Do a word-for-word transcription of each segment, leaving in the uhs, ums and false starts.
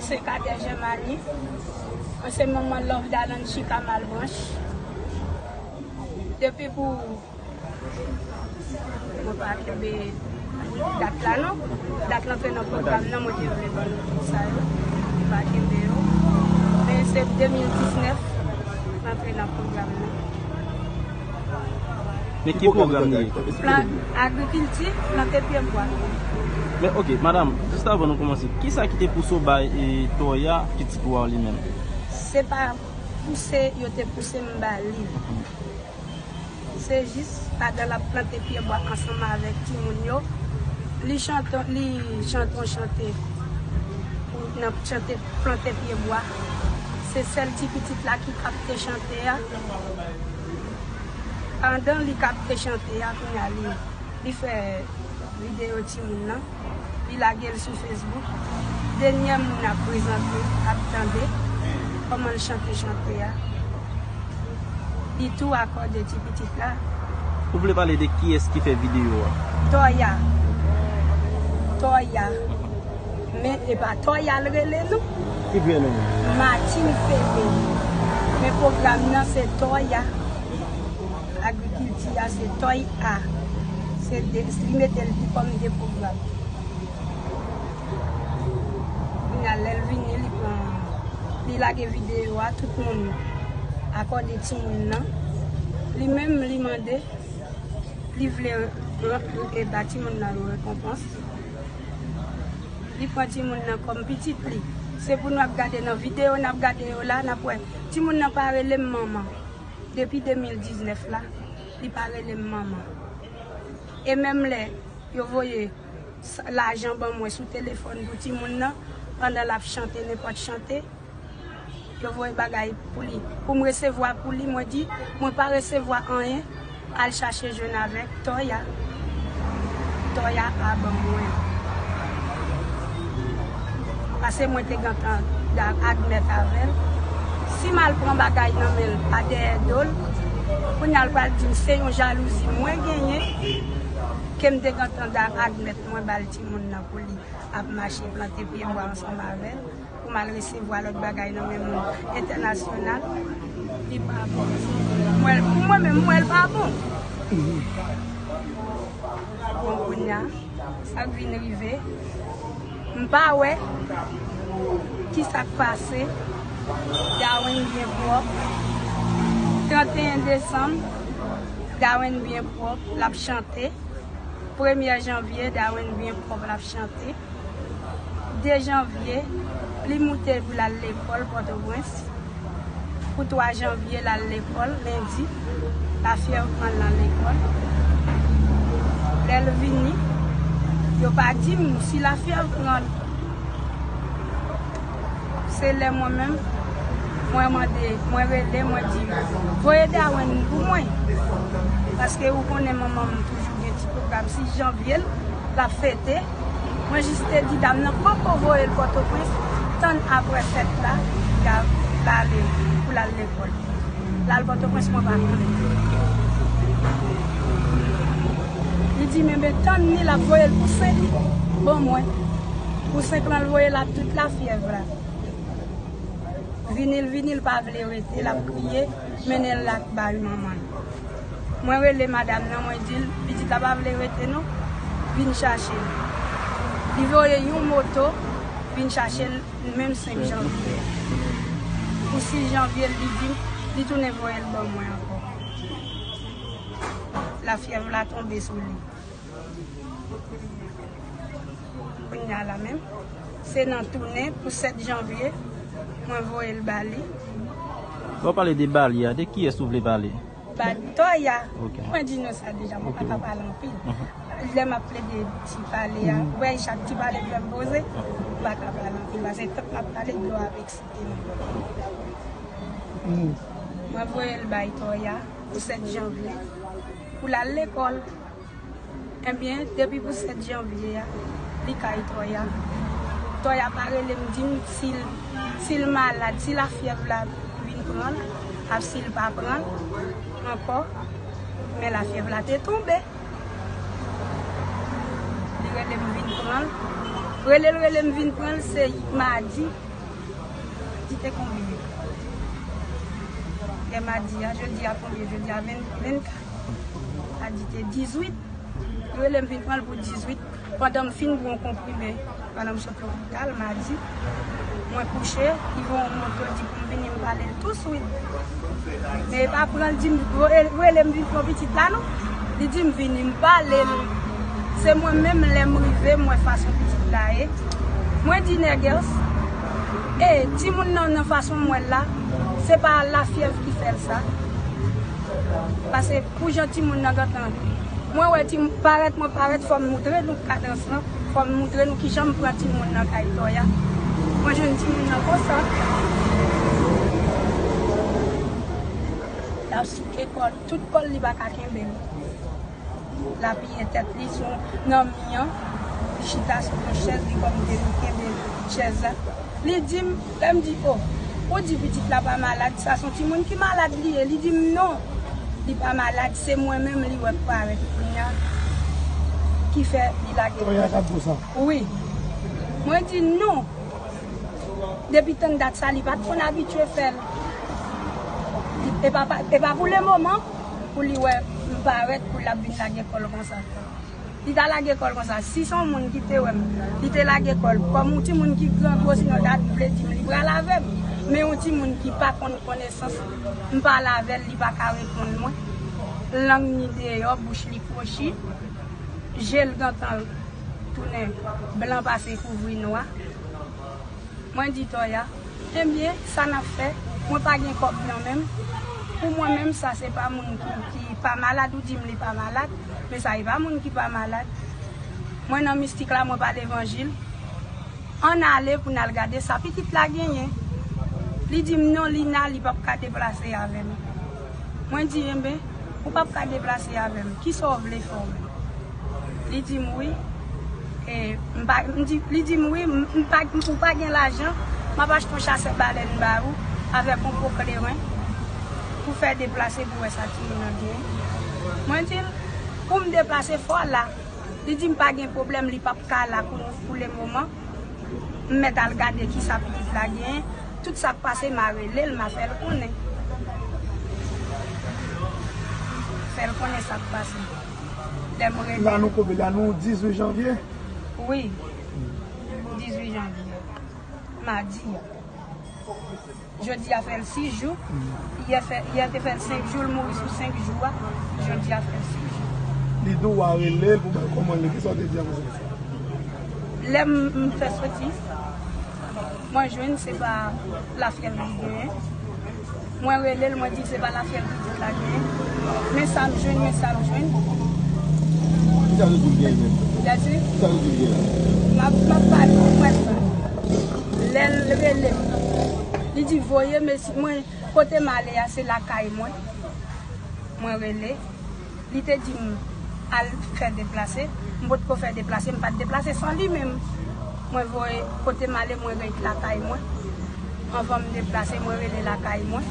Se Kadè Jèmani. Mwen se manman Love Dalanchi Kamal Branch. Depi pou mwen pa kenbe dat la non. Dat la antre nan pwogram nan, mwen te vle ban nou tout sa yo. Mwen pa kenbe yo. Men se de mil diznèf mwen antre nan pwogram nan. Men ki pwogram li ye? Plan, agrikilti, plante pye bwa. Men ok, madanm, jis avan nou kòmanse, kisa ki te pouse w bay e, Toya pitit ou a li menm? Se pa pouse yo te pouse m ba li. Se jis pandan l ap plante pye bwa ansanm avèk timoun yo, li chante, li chante yon chante pou nan chante plante pye bwa. Se sèl ti pitit la ki kapte chante a. Pandan li kapte chante a, kounye a li, li fè videyo timoun nan, li lage l sou Facebook. Dènyè moun ap prezante, ap tande kòman l chante chante a. Li tou akòde ti pitit la. Ou vle pale de kiyès ki fè videyo a? Toya. Toya. Men e pa Toya l rele nou. Ki vre non? Martine Febe. Men pwogram nan se Toya. Agrikilti a se Toy A. Se de, li mete l pi kòm de pwogram. Kounye a lè l vini, li pran, li lage videyo a, tout moun akòde timoun nan. Li menm, li mande, li vle ran-, e ba timoun nan yon rekonpans. Li pran timoun nan kòm pitit li. Se pou nou ap gade nan videyo n ap gade yo la, n ap wè timoun nan pa rele m manman. Depi de mil diznèf la, li pa rele m manman. E menm lè yo voye s-, lajan ban mwen sou telefòn pou timoun nan, pandan l ap chante nenpòt chante, yo voye bagay pou li. Pou m resevwa pou li, mwen di, mwen pa resevwa anyen, al chache jwenn avèk Toya. Toya a ban mwen. Paske mwen te gentan da-, admèt avè l. Si m al pran bagay nan men l pa dèyè do l, kounye a l pral di m se yon jalouzi mwen genyen, ke m te gentan da-, admèt mwen ba l timoun nan pou li ap mache plante pye bwa ansanm avè l, pou m al resevwa lòt bagay nan men moun entènasyonal, li pa bon. Mwen, pou mwen menm, mwen, l pa bon. Bon, kounye a, sa k vin rive, m pa wè ki sa k pase. Darwin byen pwòp. Tranteyen desanm, Darwin byen pwòp, l ap chante. Premyè janvye, Darwin byen pwòp, l ap chante. De janvye, li moute pou l al lekòl Pòtoprens. Pou twa janvye, l al lekòl, lendi, lafyèv pran l nan lekòl. Lè l vini, yo pa di m si lafyèv pran l. Se lè mwen menm, mwen mande, mwen rele, mwen di, voye Darwin pou mwen. Paske ou konnen manman m toujou gen ti pwogram sis janvye l, l ap fete. Mwen jis te di dam nan poko voye l Pòtoprens, tann apre fèt la, l a, l ale pou l al lekòl. L al Pòtoprens, mwen pa konnen. Li di m, enben, tann li, l ap voye l pou Sen Lik ban mwen. Pou Sen Lik lan, l voye l ak tout lafyèv la. Vini l, vini l pa vle rete, l ap kriye, mennen l la bay manman l. Mwen rele madanm nan, mwen di l, pitit la pa vle rete non, vin chache l. Li voye yon moto, vin chache l menm senk janvye. Pou sis janvye, li vin, li tounen voye l ban mwen ankò. Lafyèv la tonbe sou li. Kounye a la menm, se nan tounen pou sèt janvye, mwen voye l ba li. Lè w pale de ba li a, de kiyès ou vle pale? Ba Toya. Ok. Mwen di nou sa deja, mwen pa ka pale anpil. Mhm. Lè m ap plede ti pale a, ou wè chak ti pale k fè m poze, m pa ka pale anpil. Paske tank m ap pale, dlo ap eksite m. Mwen voye l bay Toya pou sèt janvye, pou l al lekòl. Ebyen, depi pou sèt janvye a, li kay Toya. Toya pa rele m, di m si l, si l malad, si lafyèv la vin pran l, ak si l pa pran l ankò. Men lafyèv la te tonbe. Li rele m vin pran l. Rele l, rele m vin pran l, se madi. Madi te konbyen? Yè madi a, jodi a konbyen? Jodi a ven, vennkat. Madi te dizuit. Yo rele m vin pran l pou dizuit. Pandan m fin pran yon konprime, pandan m sot lopital, madi, mwen kouche, li voye yon moto, di pou m vini, m pale l touswit. Men e pa pran l, di m, rele, rele m vin pran pitit la, non. Li di m vini, m pale l. Se mwen menm, lè m rive, m wè fason pitit la ye. Mwen di, nègès, e, timoun nan, nan fason m wè l la, se pa lafyèv ki fè l sa. Paske pou jan timoun nan gentan, mwen wè ti parèt, mwen parèt, fò m moutre nou kadans lan, fò m moutre nou kijan m pran timoun nan kay Toya. Mwen jwenn timoun nan konsa. L ap souke kò l, tout kò l, li pa ka kenbe l. L apiye tèt li sou nan mi an, li chita sou yon chèz, li kòm te kenbe chèz la. Li di m, lè m di, o, ou di pitit la pa malad, sa se yon timoun ki malad li ye. Li di m, non, li pa malad, se mwen menm li wè k parèt kounye a ki fè li lage kò l. Wi. Mwen di, non. Depi tann dat sa, li pa t konn abitye fè l. Li, e pa, pa, e pa pou lemoman pou li wè m parèt pou l ap vin lage kò l konsa. Li ta lage kò l konsa. Si se yon moun ki te wè m, li te lage kò l. Kòm yon timoun ki grangou, sinon dat vle di m li pral avè m. Men yon timoun ki pa konn konesans, m pale avè l, li pa ka reponn mwen. Lang ni deyò, bouch li kwochi, je l gentan tounen blan pase kouvri nwa. Mwen di Toya, ebyen, sa n ap fè, mwen pa gen kòb nan men m. Pou mwen menm, sa se pa moun ki, ki pa malad, ou di m li pa malad, men sa e pa moun ki pa malad. Mwen nan mistik la, mwen pa levanjil. Ann ale pou n al gade sa pitit la genyen. Li di m non, Lina, li p ap ka deplase avè m. Mwen di, enben, ou p ap ka deplase avè m. Kisa w vle fè w menm? Li di m wi. E, m pa, m di, li di m wi, m, m pa, ou pa gen lajan, m ap achte yon chasè balèn ba ou avèk yon po kleren pou fè deplase pou wè sa timoun nan genyen. Mwen di l, pou m deplase, fò w la. Li di m pa gen pwoblèm, li p ap ka la pou, pou lemoman. M mèt al gade kisa pitit la genyen. Tout sa k pase, m a rele l, m a fè l konnen. Fè l konnen sa k pase. Lè m rele. La nou konbyen? La nou dizuit janvye? Wi. Dizuit janvye. Madi a. Jodi a fè l sis jou. Yè fè, yè te fè l senk jou, l mouri sou senk jou a. Jodi a fè l sis jou. Li di w a rele l pou bay kòman l ye. Kisa w te di apre sa? Lè m, m fè soti, mwen jwenn se pa lafyèv li genyen. Mwen rele l, mwen di l se pa lafyèv pitit la genyen. Men sa m jwenn, men sa m jwenn. Kisa w te di l genyen menm? Lè di? Kisa w te di l genyen? M ap, m ap pale, mwen. Lè l rele m, li di voye mesye, mwen, kote m ale a, se lakay mwen. Mwen rele. Li te di m al fè deplase. M potko fè deplase, m pa t deplase san li menm. Mwen voye kote m ale, mwen ret lakay mwen. Anvan m deplase, mwen rele lakay mwen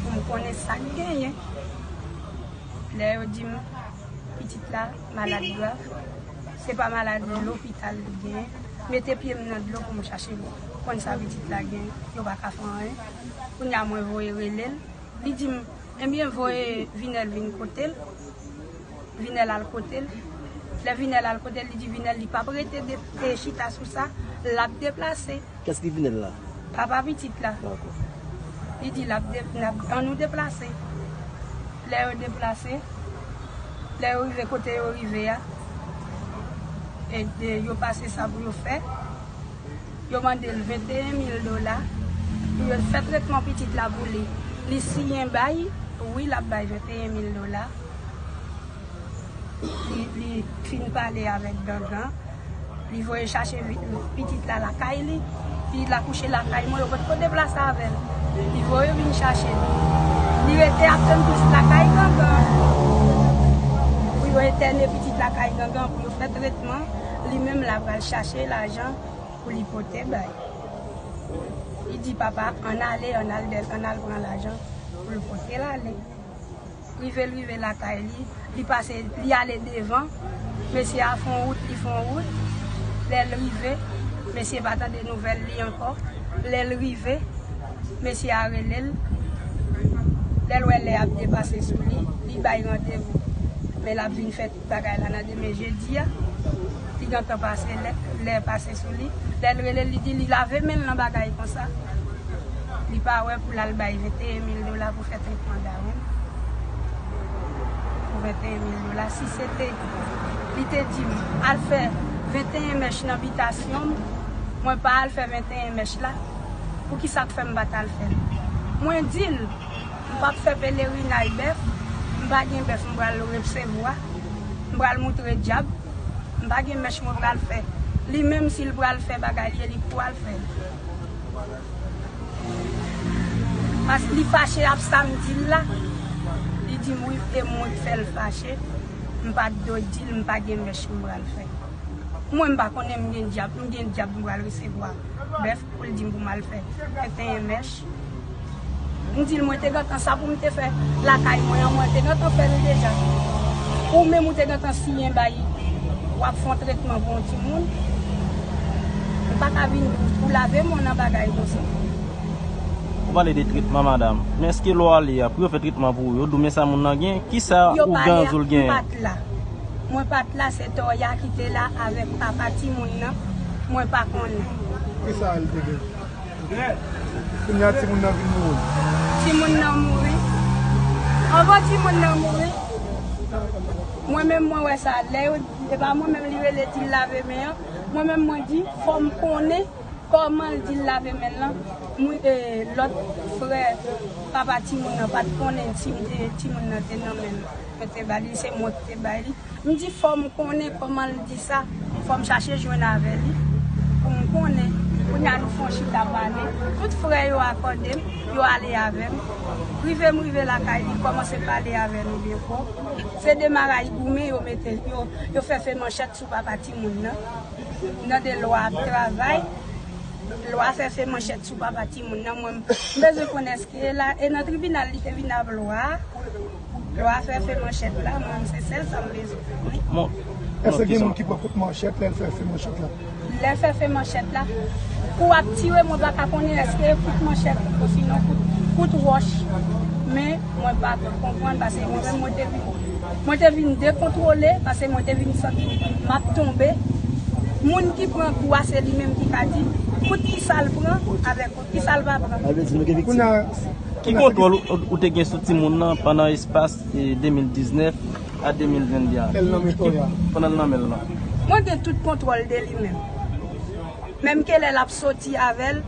pou m konnen sa k genyen. Lè yo di m pitit la malad grav, se pa maladi lopital li genyen. Mete pye m nan dlo pou m chache konn sa pitit la genyen. Yo pa ka fè anyen. Kounye a mwen voye rele l. Li di m, ebyen, voye Vinèl vin kote l. Vinèl al kote l. Lè Vinèl al kote l, li di Vinèl li p ap rete de, e chita sou sa, l ap deplase. Kiyès ki Vinèl la? Papa pitit la. Dakò. Li di l ap de, n ap, ann nou deplase. Lè yo deplase, lè yo rive kote yo rive a, e, e yo pase sa pou yo fè. Yo mande l venteyen mil dola pou yo fè tretman pitit la pou li. Li siyen bay, wi, l ap bay venteyen mil dola. Li, li fin pale avèk Gangan. Li voye chache vi-, pitit la lakay li. Pitit la kouche lakay mwen, yo potko deplase avè l. Li voye vin chache l. Li rete ap tann pitit lakay Gangan. Pou yo entène pitit lakay Gangan, pou yo fè tretman. Li menm la pral chache lajan pou li pote bay. Li di papa, ann ale, ann al dè-, ann al pran lajan pou l pote l ale. Rive l rive lakay li, li pase, li ale devan. Mesye a fè yon wout, li fè yon wout. Lè l rive, mesye pa tande nouvèl li ankò. Lè l rive, Mesye a rele l. Lè l wè lè ap depase sou li, li bay randevou. Men l ap vin fè tout bagay la nan demen jedi a. Li gentan pase lè, lè pase sou li. Lè l rele l, li di li lave men l nan bagay konsa. Li pa wè pou l al bay venteyen mil dola pou fè tretman dawonn. Pou venteyen mil dola. Si se te, li te di m, al fè venteyen mèch nan bitasyon m, mwen pa al fè venteyen mèch la, poukisa k fè m pa t al fè l? Mwen di l, m p ap fè pelerinaj bèf, m pa gen bèf m pral resevwa, m pral moutre dyab, m pa gen mèch mwen pral fè. Li menm si l pral fè bagay li, li pral fè l. Paske li fache ap sa m di l la, li di m wi, e mwen k fè l fache, m pa t dwe di l m pa gen mèch m pral fè. Mwen m pa konnen m gen dyab, m gen dyab m pral resevwa bèf pou l di m pou m al fè venteyen mèch. M di l mwen te gentan sa pou m te fè lakay mwen an, mwen te gentan fè l deja. Ou menm ou te gentan siyen bay w ap fè yon tretman pou yon timoun. Ou pa ka vin pou lave men w nan bagay konsa. Ou pale de tretman, madanm. Men èske lè w ale a, pou yo fè tretman pou ou, yo di w men sa moun nan gen? Kisa ougan di w l genyen? Yo pale a, m pa t la. Mwen pa t la, se Toya ki te la avèk papa timoun nan. Mwen pa konnen. Kisa l te gen? Kounye a timoun nan vin mouri. Timoun nan mouri. Anvan timoun nan mouri, mwen menm mwen wè sa. Lè yo, e pa mwen menm li rele di l lave men an. Mwen menm mwen di, fò m konnen kòman l di l lave men l lan. Mwen, e, lòt frè papa timoun nan pa t konnen si m te, timoun nan te nan men l. Mwen te ba li, se mwen ki te bay li. M di fò m konnen kòman l di sa, fò m chache jwenn avè li pou m konnen. Kounye a nou fè yon chita pale. Tout frè yo akòde m, yo ale avè m. Rive m rive lakay li, kòmanse pale avè nou byen fò. Se de maray goumen yo mete, yo, yo fè fè manchèt sou papa timoun nan. Nan de lwa ap travay, lwa fè fè manchèt sou papa timoun nan. Mwen, m bezwen konn èske la, e nan tribinal li te vin ap lwa a. Lwa fè fè manchèt la, mwen, se sèl sa m bezwen konnen. Èske gen moun ki pran kout manchèt lè l fè fè manchèt la? Lè fè fè manchèt la, kou ap tire, mwen pa ka konnen èske kout manchèt, osinon kout, kout wòch. Men, mwen pa konprann, paske mwen menm, mwen te vin, mwen te vin dekontwole, paske mwen te vin santi m ap tonbe. Moun ki pran kou a, se li menm ki ka di kout kisa l pran, avèk kout kisa l pa pran. Kounye a, Ki kontwòl ou, ou te gen sou timoun nan pandan espas, e, de mil diznèf a de mil venndè a? Lè l nan men Toya. Pandan l nan men l lan. Mwen gen tout kontwòl de li menm. Menm ke lè l ap soti avè l,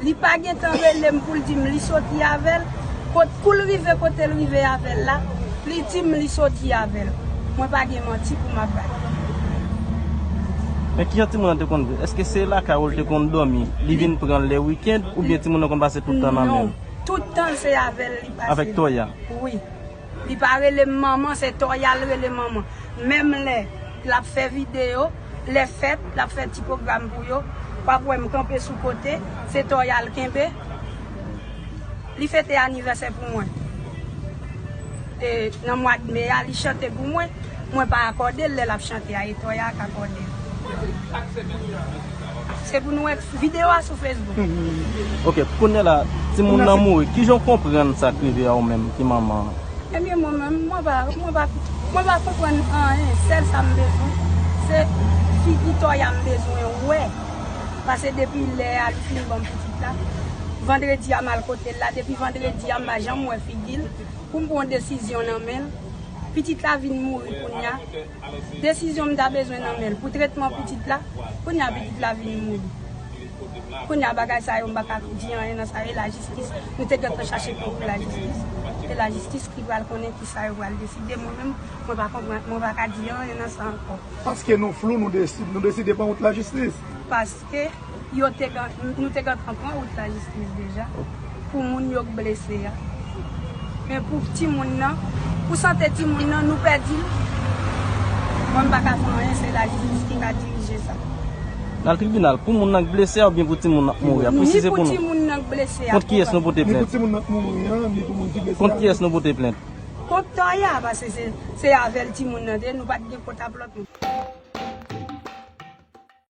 li pa gentan rele m pou l di m li soti avè l. Kot, kou l rive kote l rive avè l la, li di m li soti avè l. Mwen pa gen manti pou m ap bay. Men kijan timoun nan te konn viv? Èske se lakay ou l te konn dòmi? Li vin pran l lè wikenn oubyen timoun nan konn pase tout tan nan men l? Non, tout tan se avè l li pase. Avèk Toya? Wi. Li pa rele m manman, se Toya l rele manman. Menm lè l ap fè videyo, lè fèt, l ap fè ti pwogram pou yo, w ap wè m kanpe sou kote, se Toya l kenbe. Li fete anivèsè pou mwen. E, nan mwa d me a, li chante pou mwen. Mwen pa akòde l lè l ap chante a, e Toya k akòde l. Se pou nou wè videyo a sou Facebook. Ok, kounye a la, timoun nan mouri. Kijan w konprann sa k rive a ou menm ki manman an? Ebyen, mwen menm, mwen pa, mwen pa, mwen pa konprann anyen. Sèl sa m bezwen, se figi Toya m bezwen wè. Paske depi lè a li fin ban m pitit la, vandredi a m al kote l la, depi vandredi a m pa janm wè figi l pou m pran desizyon nan men l. Pitit la vin mouri kounye a. Desizyon m ta bezwen nan men l pou tretman pitit la, kounye a pitit la vin mouri. Kounye a bagay sa yo m pa ka di anyen nan sa, e lajistis, nou te gentan chache pou lajistis. E lajistis ki pral konnen kisa yo pral deside. Mwen menm, mwen pa konprann, mwen pa ka di anyen nan sa ankò. Paske nou flou, nou desi-, nou deside pran wout lajistis. Paske yo te gen, nou te gentan pran wout lajistis deja pou moun yo k blese a. Men pou timoun nan, pou sante timoun nan, nou pèdi l. Mwen, m pa ka fè anyen, se lajistis ki ka dirije sa. Nan tribinal, pou moun nan k blese a oubyen pou timoun nan k mouri a? Ni pou timoun nan k blese a. Kont kiyès nou pote plent? Ni pou timoun nan k mouri an, ni pou moun ki blese a. Kont kiyès nou pote plent? Kont Toya, paske se, se avè l timoun nan te, nou pa t gen kont ap lòt moun.